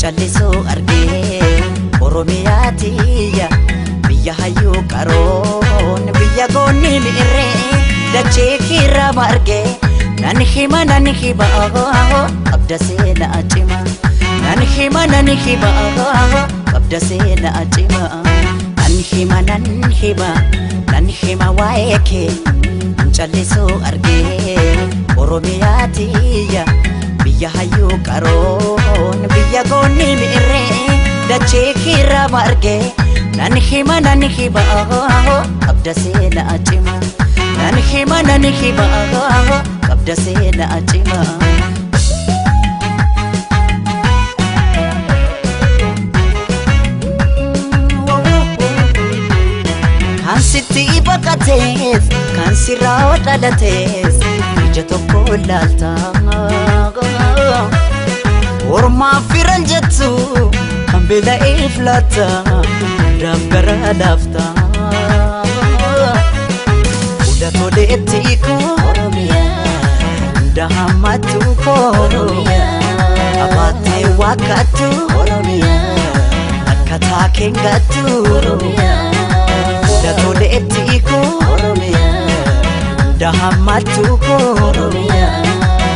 Callisuu argee Oromiyaa tiyya biyya hayyuu qaroon biyya goonni mi'irree dachee kiirraa margee nan hima nan hima qabda seenaa cima nan hima nan hima qabda seenaa cima nan hima nan hima nan hima waa'ee kee callisuu argee Oromiyaa tiyya biyya hayyuu qaroon biyya goonni mi'irree dachee kiirraa margee nan hima nan hima qabda seenaa cima nan hima nan hima qabda seenaa cima. Kan sitti baqatees kan sirraa dhalatees ija tokko ilaalta. Ormaaf firan jettu kan beela'eef laata hundaaf gara laafta. Hunda toleetti koo hunda hammattu koo qabaattee waakkattu akka taakeen gattu. Hunda toleetti koo hunda hammattu koo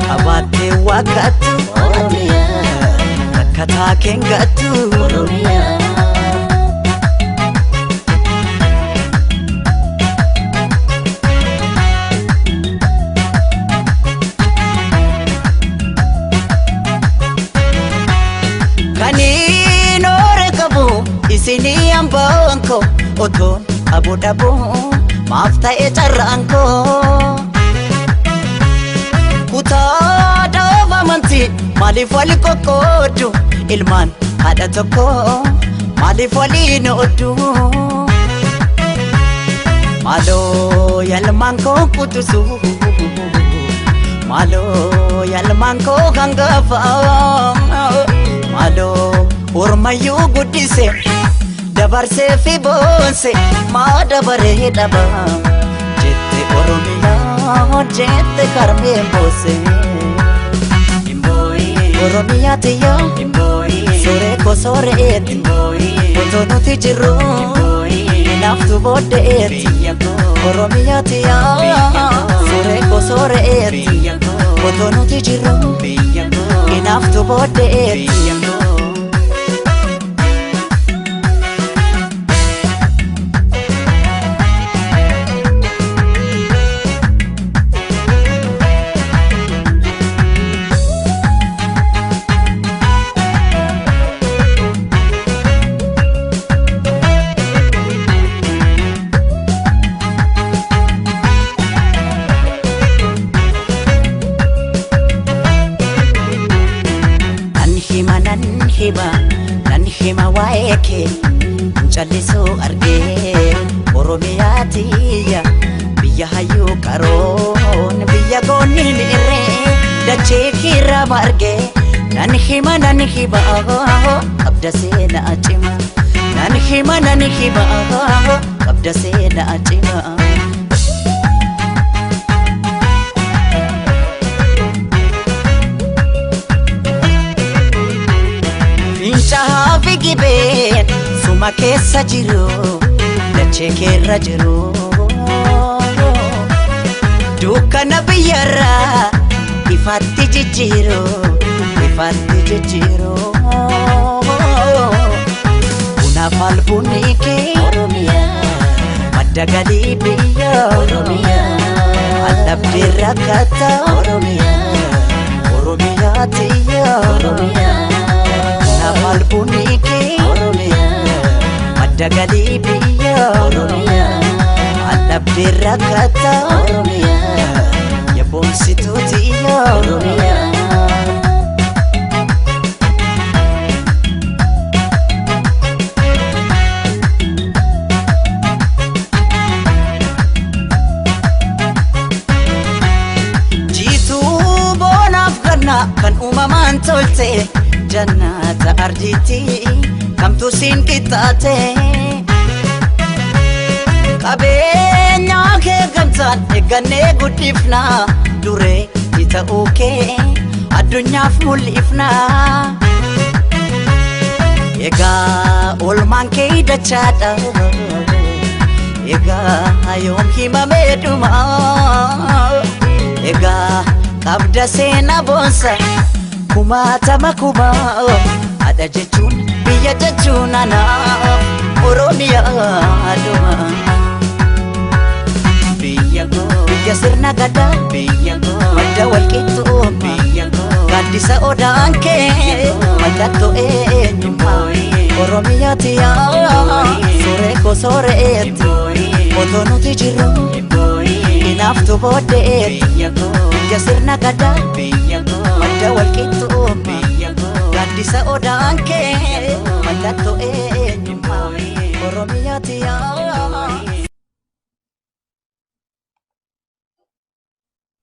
qabaattee waakkattu akka taakeen gattu. Kaniin oore qabu isinii hambaan koo otoon qabu dhabu maaf ta'e carraan koo. Kutaa dhaaba amantii maaliif wal qoqqooddu ilmaan haadha tokko maaliif waliin ooddu. Maaloo yalmaan koo qutusu maaloo yalmaan koo hangafa maaloo ormayyuu guddise dabarsee fi boonse maa dabaree dhaba jette Oromiyaa jette karmeen boose. Oromiyaa tiyya sooree koo sooreetti otoo nuti jirru hinaaftu booddeetti. Oromiyaa tiyya sooree koo sooreetti otoo nuti jirru hinaaftu booddeetti. Nan hima nan hima nan hima waa'ee kee callisuu argee Oromiyaa tiyya biyya hayyuu qaroon biyya goonni mi'irree dachee kiirraa margee nan hima nan hima qabda seenaa cima nan hima nan hima qabda seenaa cima. Fincaa'aa fi gibeen suma keessa jiru dachee keerra jiru. Dukkana biyyarraa ifaatti jijjiiru ifaatti jijjiiru. Bunaaf albuunni kee madda galii biyya Allabdee rakkata Oromiyaa tiyya. Bunaaf albuunni kee madda galii biyya Allabdee rakkata Yaboonsituu tiyya. Jiituu boonaaf ganna kan uumamaan tolte jannata ardiitti kamtu siin qixxaate. Qabeenya kee gamtaan eeggannee guddifna duree ni ta'uu kee addunyaaf mul'ifna. Oolmaan kee dachaadha. Egaa yoom himamee dhuma? Egaa qabda seenaa boonsa kumaatama kumaa. Haadha jechuun biyya jechuun anaaf Oromiyaa dhuma. Biyya koo, Biyya sirna gadaa, biyya koo, madda walqixxummaa, biyya koo, gaaddisa odaan kee mallattoo eenyummaa. Oromiyaati yaa sooree koo sooreetti, otoo nuti jirru hinaaftu booddeetti. Biyya koo, Biyya sirna gadaa, biyya koo, madda walqixxummaa, biyya koo, gaaddisa odaan kee mallattoo eenyummaa.